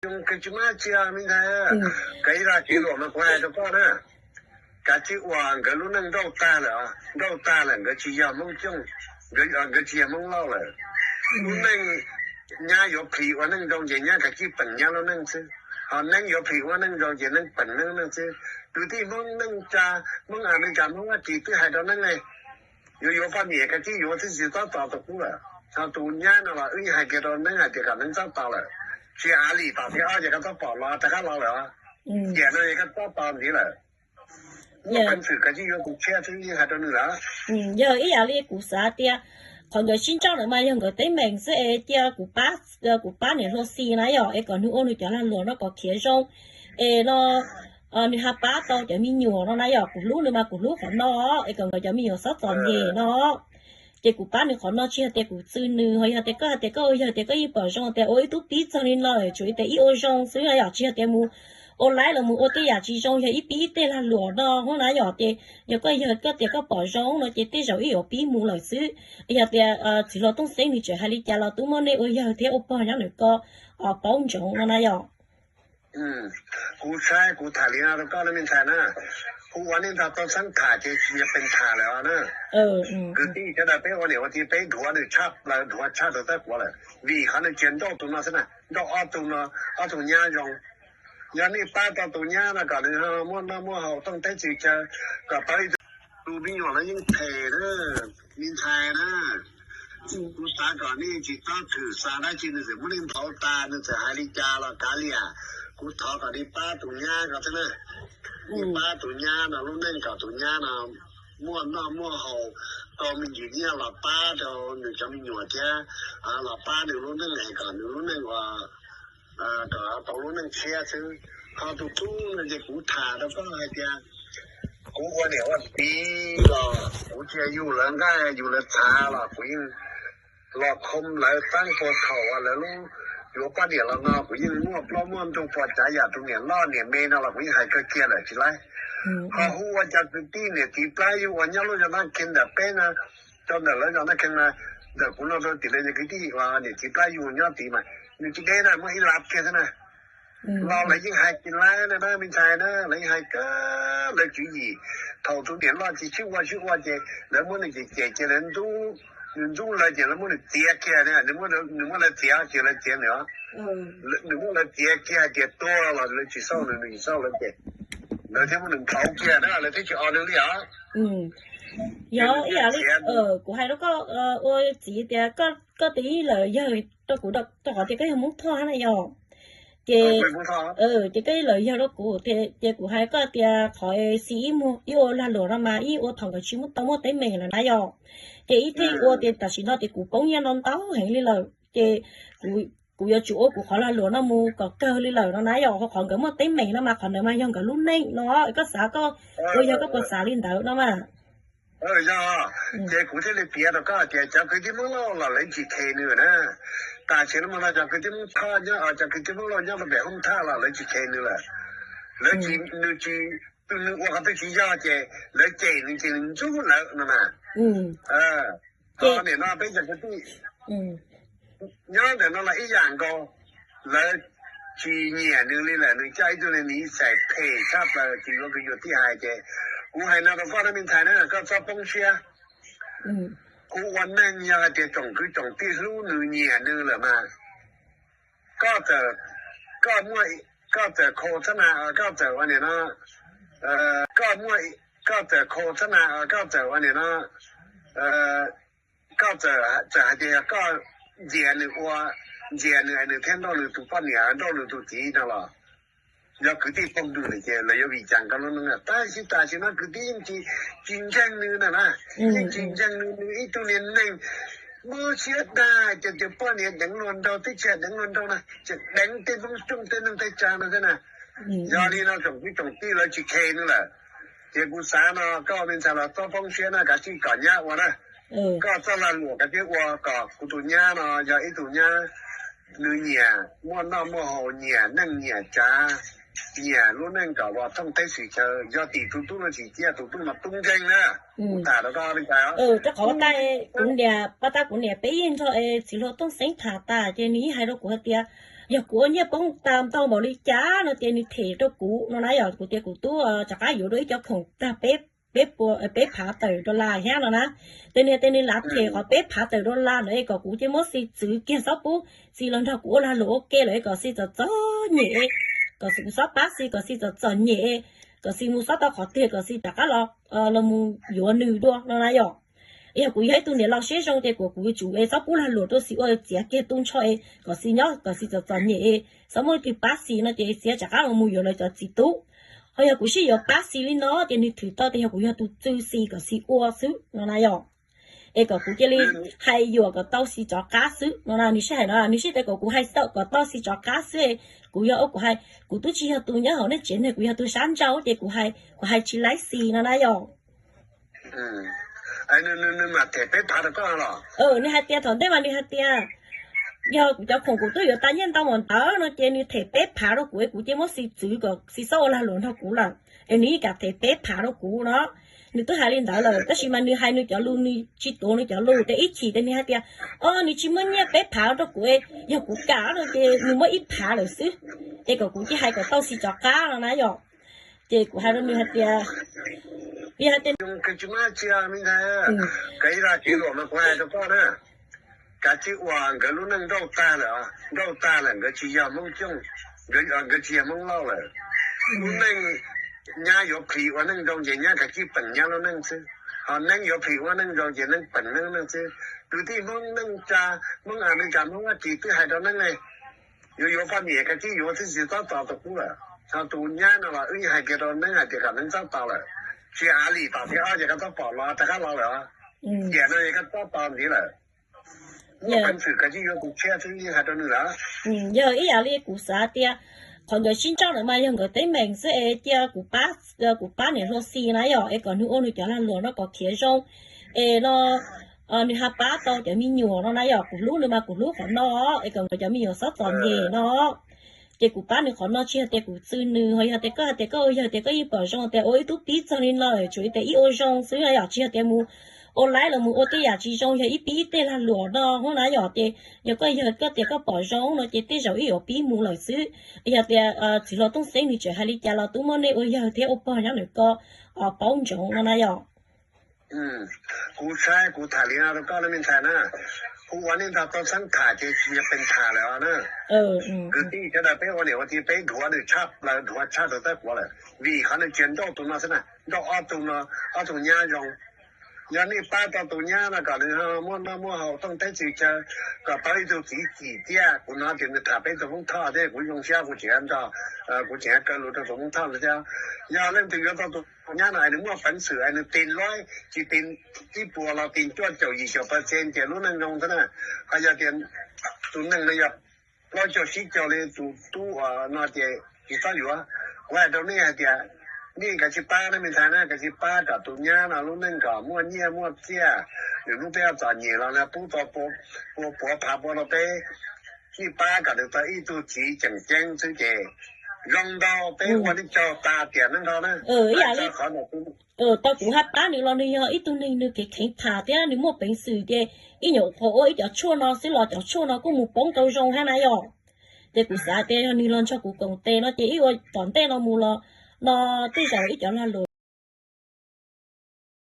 Koj tsis muaj tsi me ntxhais, koj ib lo tsis luam mas kuv hais rau koj na, kav tsij ua nkawd lub neej nrauj tag lawm, nrauj tag lawm nkawd tsis yog Hmoob Xyooj, nkawd tsis yog Hmoob Lauj lawm. Lub neej nyab yuav plhis ua neej zoo ces nyab kav tsij peem nyab lub neej xwb, ho neeb yuav plhis ua neej zoo ces neeb peem neeb lub neej xwb. Kwv tij Hmoob neej tsa, Hmoob Amelikas, Hmoob Vaj Kis twb hais rau neeb ne, yuav yuav poj niam kav tsij yuav, twb tsis txhob tos tus qub lawm. Ho tus nyab no los wb yeej hais kiag rau neeb hais tias kom neeb txhob tos lawm, tsis av lis tom thiab ob ces koj txhob pom los rov qab los lawm. Tiam no es koj txhob tos ntxiv lawm, muaj peev xwm kav tsij yuav tus tshiab xwb, yeej hais rau nws lawm. Yog ib yam li kuv xav tias qhov nkawd sib nrauj ntawd mas yog nkawd teeb meem xwb es cia kuv pab, kuv pab niam hluas Xis na yom, es kom nws ua nws cov lag luam no kom khiav zoo, es no nws ho pab tau cov me nyuam no na yom, kuv hlub nws mas kuv hlub qhov no, es kom nkawd cov me nyuam txhob txom nyem no. Ces kuv pab nws qhov no tsis yog tias kuv txw nws, ho yog tias koj hais tias koj ua yawg tias koj yeej pom zoo tias ua ib tug tub txawg li no, tsuas yog tias ib ua zoo xwb yom, tsis yog tias mus ua laib los mus ua tej yam tsis zoo, yog ib pib ib tej lag luam no na yom. Ces yog koj yawg koj tias koj pom zoo no ces tej zaum ib yuav pib mus lawm xwb. Yog tias txiv hluas Tooj Xeeb nws tseem hais li cas los twb muaj nej ua yawg thiab ua pog nyob ntawm ko paub ntsoov no na yom. Kuv saib kuv tham li no rau koj na me ntxhais na, kuv ua nej nrog Tooj Xeeb tham ces tsis yog pes tham lawm os na. Kwv tij sawv daws peb ua niam ua txiv peb dhuav nws tshaj plaws, dhuav tshaj rau tawb quav lawm, vim qhov nws tsis nrauj tus no xwb na, nrauj ob tug no, ob tug nyab zoo. Yog nej pab tau tus nyab no kom nws muaj noj muaj haus thooj teb txhis chaw, kom tau ib tug, tus me nyuam los yeej phem na, me ntxhais na. Kuv xav kom nej tsis txhob thwm xav dab tsi, nws txawm muab nej ntaus tas, nws txawm hais li cas los kav liam. Kuv thov kom nej pab tus nyab ko xwb na. Nej pab tus nyab no lub neej kom tus nyab no muaj noj muaj haus, tau me ntsis nyiaj los pab rau nws cov me nyuam thiab, los pab nws lub neej es kom nws lub neej ua, kom tau lub neej tshiab xwb. Ho tus tub no ces kuv tham rau koj hais tias kuv ua niam ua txiv los kuv cia yus lawv nqaij yus lawv txhav los kuv yeej los khoo lawv txeeb puag thaum uas lawv lub yuav poj niam los no kuv yeej muaj plaub muaj ntug puas tsav yam, tus niam loj niam me no los kuv yeej hais kawg kiag lawm tsis laib. Ho hu ua cov kwv tij niam txiv plab yug uas nyob lub zos Naj Kheej ntawm peb no, rau ntawm lawv zos Naj Kheej na, ntawm kuv no rau tim lawv cov kwv tij uas niam txiv plab yug nyob tid mas nws tsis deb na, muaj ib lab kiag xwb na. Los lawv yeej hais tsis laib na me ntxhais na, lawv yeej hais kawg lawv tswv yim. Thaum tus niam loj ces sib ua sib ua ces lawv muab nws cem cem ces lawv ntxub, nws ntxub lawv ces lawv muab nws txiav kiag, nws muab lawv txiav ces lawv txiav nws os. Nws muab lawv txiav kiag hais tias tuag los lawv tsis xauj nws, nws tsis xauj lawv ces lawv thiaj muab nws nplauv kiag na, lawv thiaj tsis o nws li os. Yog ib yam li kuv hais rau koj ua txiv tias koj twb lawm yawg rau kuv rau qhov tias koj yog Hmoob Thoj na yom. Ces, ces koj ib lawm yawg rau kuv, ces kuv hais koj tias qhov Xis ib muag ib ua lag luam no mas ib ua thaum nkawd tsis muaj tau muaj teeb meem lawm na yom. Ces ib thiaj ua tias tam sim no tias kuv poob nyiaj no ntau heev li lawm ces kuv yuav tsum ua kuv qhov lag luam no mus kom kawg li lawm no na yom. Qhov nkawd muaj teeb meem no mas qhov ntawd mas yog nkawd lub neej no, koj xav koj ua yawg koj puas xav li ntawd no mas. Yog, ces kuv thiaj li piav rau koj tias cov kwv tij Hmoob Lauj los lawv tsis khes nws na. Tam sim no mas no cov kwv tij Hmoob Thoj nyob, cov kwv tij Hmoob Lauj nyob rau pem Hoob Thaj los lawv tsis khes nws lawm. Lawv tsis, nws tsis, nws ua qhov twg tsis yog ces lawv cem nws ces nws ntxub lawv no mas. Ho nim no peb cov kwv tij nyob ntawm no los ib yam nkaus, lawv tsis nyiam nws li lawm, nws coj ib tug niam xais phem tshaj plaws tsis yuav kwv yuav tij hais ces kuv hais no rau koj na me ntxhais na, koj txhob poob siab. Kuv ua neej yog hais tias tsoom kwv tsoom tij hlub nws nyiam nws lawm mas koj txawm, koj muaj, koj txawm kho txhab na, koj txawm ua nim no, koj muaj, koj txawm kho txhab na, koj txawm ua nim no, koj txawm, txawm hais tias yog koj ntxias nws ua, ntxias nws es nws thiaj nrauj nws tus poj niam, nrauj nws tus txiv no los yog kwv tij poob nws lawm ces lawv yuav vim cas koj lub neej. Tab sis tam sim no kwv tij yeej tsis, tsis ntseeg nws na na, yeej tsis ntseeg nws, nws ib tug niag neeg mob siab dag ces tias poj niam deev luag nraug twb tsis deev luag nraug na, tseem deev tej Hmoob Xyooj tej neej tej tsa no thiab na. Yog li no tsoom kwv tsoom tij lawv tsis khes nws lawm. Ces kuv xav no koj me ntxhais los txhob poob siab na, kav tsij kom nyab ua na. Koj txoj lag luam kav tsij ua kom kuv tus nyab no yog ib tug nyab nws nyiam muaj noj muaj haus, nyiam neej nyiam tsav, nyiam lub neej kom ua thooj teb tsis chaw, yog tim tus tub no tsis ciaj, tus tub no tub nkeeg na. Kuv tham rau koj me ntxhais os. Rau qhov pab tab kuv niam, pab tab kuv niam peb yeej nrog txiv hluas Tooj Xeeb tham tas ces nws yeej hais rau kuv hais tias yog kuv ua nyiaj poob tag ntau npaum li cas no ces nws them rau kuv no na yom. Kuv tias kuv twb rov qab yuav dua ib cov khoom tag peb peb phav tawm dollar thiab no na. Ces nws tias nws lav them qhov peb phav tawm dollar no es kom kuv cia li muab Xis txwv kiag, txhob pub Xis los nrog kuv ua lag luam ua ke lawm es kom Xis txom txom nyem, kom Xis, kuv txhob pab Xis, kom Xis txom txom nyem, kom Xis mus txhob tau qhov twg, kom Xis rov qab los, los mus yuav nws dua no na yom. Yog kuv yog ib tug niam laus siab zoo ces kuv yuav tsum es txhob pub lag luam rau Xis ua, txiav kiag tu nrho es kom Xis nyob kom Xis txom txom nyem es txhob muaj leej twg pab Xis no ces Xis rov qab los mus yuav lawv cov txiv tub. Ho yog kuv sib yuav pab Xis li no ces nws thwm tau tias yog kuv yog tus txwv Xis kom Xis ua xwb no na yom. Es kom kuv cia li hais yuam kom tau Xis rov qab xwb no na. Nws sib hais no, nws sib tias kom kuv hais tau kom tau Xis rov qab xwb. Kuv yog ua kuv hais, kuv twb tsis yog tus nyob hauv nej tsev neeg, kuv yog tus sab nraud ces kuv hais tsis laib Xis no na yom. Nws mam them peb phav rau koj los? Nws hais tias thaum ntej mas nws hais tias yog kuv cov khoom kuv twb yuav tas nyiaj ntau npaum ntawd no ces nws them peb phav rau kuv es kuv cia li muab Xis txwv kom Xis txhob ua lag luam nrog kuv lawm. Es nws yeej kam them peb phav rau kuv no. Nws twb hais li ntawd lawm tab sis mas nws hais nws cov lus, nws tsis tuav nws cov lus tias ib chim tias nws hais tias, o, nws tsis muab nyiaj peb phav rau kuv, yog kuv kam no ces nws muab ib phav lawm xwb. Es kom kuv cia li hais kom tau Xis rov qab no na yom. Ces kuv hais rau nws hais tias, kuv yog hais tias, tsis muaj tsi me ntxhais, kuv ib lo tsis luam mas kuv hais rau koj na, kav tsij ua, nkawd lub neej nrauj tag lawm, nrauj tag lawm, nkawd tsis yog Hmoob Xyooj, nkawd tsis yog Hmoob Lauj lawm. Lub neej nyab yuav plhis ua neej zoo ces nyab kav tsij peem nyab lub neej xwb, ho neeb yuav plhis ua neej zoo ces neeb peem neeb lub neej xwb. Kwv tij Hmoob neej tsa, Hmoob Amelikas, Hmoob Vaj Kis twb hais rau neeb ne, yuav yuav poj niam kav tsij yuav xwb, tsis txhob tos tus qub lawm. Ho tus nyab no los wb yeej hais kiag rau neeb hais tias kom neeb txhob tos lawm, tsis av lim tom thiab ob ces koj txhob pom los rov qab los lawm. Tiam no es koj txhob tos ntxiv lawm, muaj peev xwm kav tsij yuav tus tshiab xwb, yeej hais rau nws lawm. Yog ib yam li kuv xav tias qhov nkawd sib nrauj ntawd mas yog nkawd teeb meem xwb es cia kuv pab, kuv pab niam hluas Xis na yom, es kom nws ua nws cov lag luam no kom khiav zoo. Es no nws ho pab tau cov me nyuam no na yom, kuv hlub nws mas kuv hlub qhov no, es kom nkawd cov me nyuam txhob txom nyem no. Ces kuv pab nws qhov no tsis yog tias kuv txwv nws, ho yog tias koj hais tias koj ua yawg tias koj yeej pom zoo tias ua ib tug pib txog li no lawm, tsuas tias ib ua zoo xwb na yom, tsis yog tias mus ua laib los mus ua tej yam tsis zoo, yog ib pib ib tej lag luam no na yom. Ces yog koj yawg koj tias koj pom zoo no ces tej zaum ib yuav pib mus lawm xwb. Yog tias txiv hluas Tooj Xeeb nws tseem hais li cas los twb muaj nej ua yawg thiab ua pog nyob ntawm ko paub ntsoov no na yom. Kuv saib kuv tham li no rau koj na me ntxhais na, kuv ua nej nrog Tooj Xeeb tham ces tsis yog pes tham lawm os na. Kwv tij sawv daws peb ua niam ua txiv peb dhuav nws tshaj plaws, dhuav tshaj rau tawb quav lawm, vim qhov nws tsis nrauj tus no xwb na, nrauj ob tug no, ob tug nyab zoo. Yog nej pab tau tus nyab no kom nws muaj noj muaj haus tooj teb tsis chaw, kom tau ib tug txiv txim tiaj. Kuv hnov tias nws tham peb tus Hmoob Thoj thiab, kuv zoo siab kuv tseem nrog, kuv tseem kaw lus rau tus Hmoob Thoj no thiab. Yog leej twg yuav tau tus nyab no es nws muaj peev xwm es nws tis laib tsis tis ib puas los tis cuaj caum yim caum percent ces lub neej zoo xwb na. Ho yog tias tus neeg no yog plaub caug tsib caug li tus tub uas no ces tsis txhob yuav. Kuv hais rau nej hais tias nej kav tsij pab na me ntxhais na, kav tsij pab kom tus nyab no lub neej kom muaj nyiaj muaj txiaj, nws hnub peb txom nyem los nws pub tau pua puav phav pua rau peb. Nej pab kom nws tau ib tug txiv tseem ceeb xwb ces zoo ntau, peb ua nej tsaug tas tiam neej nrho na. Qhov tau kuv haj pab nws los nws yog ib tug neeg nws kheev kheev tham thiab nws muaj peev xwm ces ib nyuag qhuav ua ib cov tshuaj no xwb los cov tshuaj no kuj mus poob tau zoo thiab na yom. Ces kuv xav tias yog nws los nrog kuv koom tes no ces ib ua tom ntej no mus los no tej zaum ib cov lag luam